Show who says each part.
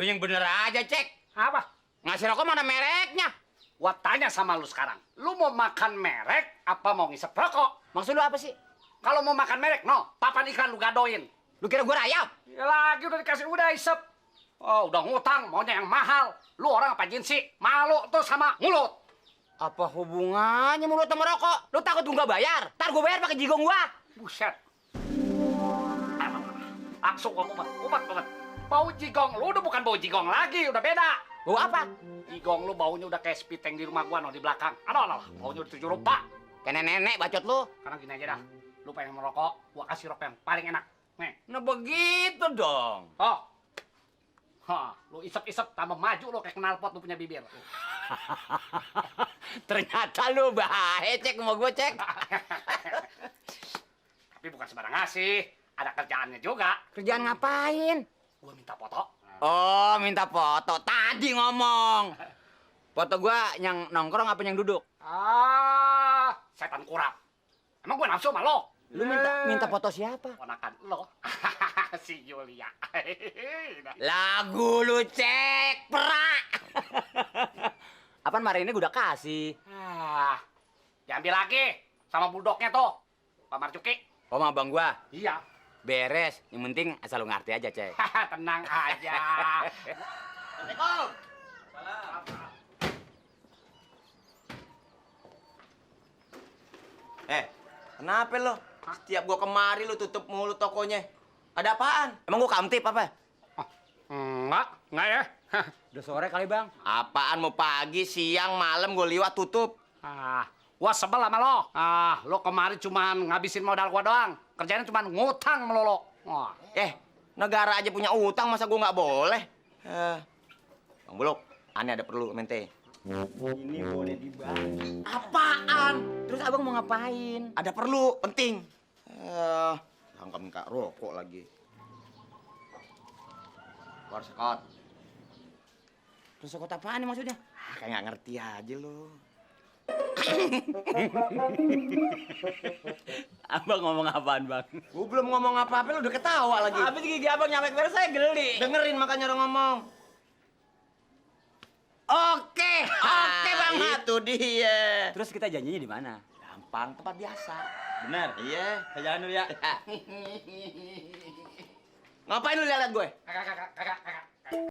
Speaker 1: Lu yang bener aja, Cek.
Speaker 2: Apa?
Speaker 1: Ngasih rokok mana mereknya?
Speaker 2: Gua tanya sama lu sekarang. Lu mau makan merek apa mau ngisep rokok?
Speaker 1: Maksud lu apa sih?
Speaker 2: Kalau mau makan merek, no, papan iklan lu gadoin.
Speaker 1: Lu kira gua rayap?
Speaker 2: Ya lagi udah dikasih, udah isep. Oh, udah ngutang, maunya yang mahal. Lu orang apa jin sih? Malu tuh sama mulut.
Speaker 1: Apa hubungannya mulut sama rokok? Lu takut gua nggak bayar? Ntar gua bayar pakai jigong gua.
Speaker 2: Buset. Langsung gua umat. Bau jigong lu udah bukan bau jigong lagi, udah beda.
Speaker 1: Bau apa?
Speaker 2: Jigong lu baunya udah kayak spiteng di rumah gua no, di belakang. Aduh, baunya udah 7 rupa.
Speaker 1: Kayak nenek bacot lu.
Speaker 2: Sekarang gini aja dah. Lu pengen merokok, gua kasih rokok yang paling enak. Nih.
Speaker 1: Nah begitu dong.
Speaker 2: Oh. Hah, lu isep-isep tambah maju lu kayak knalpot lu punya bibir.
Speaker 1: Ternyata lu bahaya, Cek, mau gua, Cek.
Speaker 2: Tapi bukan sembarang ngasih, ada kerjaannya juga.
Speaker 1: Kerjaan ngapain?
Speaker 2: Gua minta foto.
Speaker 1: Oh, minta foto. Tadi ngomong. Foto gua yang nongkrong apa yang duduk?
Speaker 2: Setan kurap. Emang gua nafsu sama lo?
Speaker 1: Lu minta foto siapa?
Speaker 2: Ponakan lo. Si Julia.
Speaker 1: Lagu lu, Cek, perak. Apaan hari ini gua udah kasih.
Speaker 2: Diambil lagi sama buldognya tuh. Pak Marcuki.
Speaker 1: Oh, sama abang gua.
Speaker 2: Iya.
Speaker 1: Beres. Yang penting asal lu ngerti aja, Cek.
Speaker 2: Tenang aja. Assalamualaikum.
Speaker 3: Kenapa lo? Setiap gua kemari lu tutup mulu tokonya. Ada apaan? Emang gua kamtip apa?
Speaker 2: Enggak ya.
Speaker 1: Udah sore kali, Bang.
Speaker 3: Apaan mau pagi, siang, malam gua liwat tutup.
Speaker 2: Gua sebel sama lo. Lo kemarin cuman ngabisin modal gua doang. Kerjanya cuman ngutang melulu.
Speaker 3: Negara aja punya utang, masa gua nggak boleh? Bang Buluk, aneh ada perlu mente.
Speaker 1: Ini boleh dibagi. Apaan? Terus abang mau ngapain?
Speaker 3: Ada perlu, penting. Angkat minta rokok lagi. Keluar sekot.
Speaker 1: Terus sekot apaan nih maksudnya?
Speaker 3: Kayak nggak ngerti aja lo.
Speaker 1: Abang ngomong apaan, Bang?
Speaker 3: Gua belum ngomong apa-apa, lu udah ketawa lagi.
Speaker 1: Habis gigi abang nyampe beres saya geli.
Speaker 3: Dengerin makanya orang ngomong.
Speaker 1: Oke banget.
Speaker 3: Itu dia.
Speaker 1: Terus kita janjinya di mana?
Speaker 3: Gampang, tempat biasa.
Speaker 1: Bener.
Speaker 3: Iya.
Speaker 1: Saya jalan dulu ya.
Speaker 3: Ngapain lu lihat gue?
Speaker 2: Kagak.